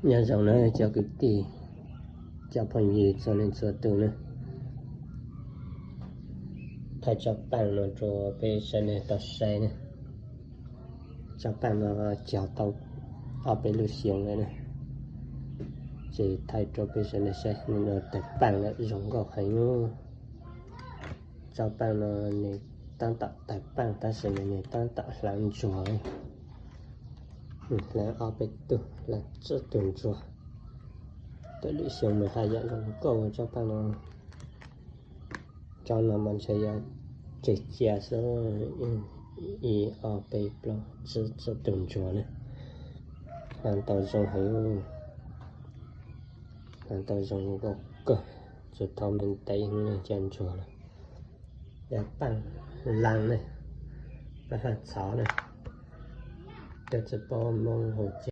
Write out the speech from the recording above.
Nyob zoo na cov kwv tij, cov phooj ywg txhua leej txhua tus na. Thaij tsob paaj no rua peb sawv daws tau saib na. Tsob paaj no cog tau ob peb lub xyoo lawm na, ces thaij rua peb sawv daws saib no, tawg paaj lawm zoo nkauj heev. Tsob paaj no nws tab tom tawg paaj tab sis mas nws tab tom hlawv ntsuag, hlawv ob peb tug, hlawv tsib tug ntsuag. Tawm lwm xyoo mas haj yam zoo nkauj tsob paaj no. Tsob no mas ntshe yuav tseg cia xwb, ib ob peb plaub tsib, tsib tug ntsuag na. Hlawv tau zoo heev, hlawv tau zoo nkauj kawg, txug thaum me ntev heev na cov ntsuag no. Yog paaj laag ne, paaj laag txhov na, cov tsi paub Moob hu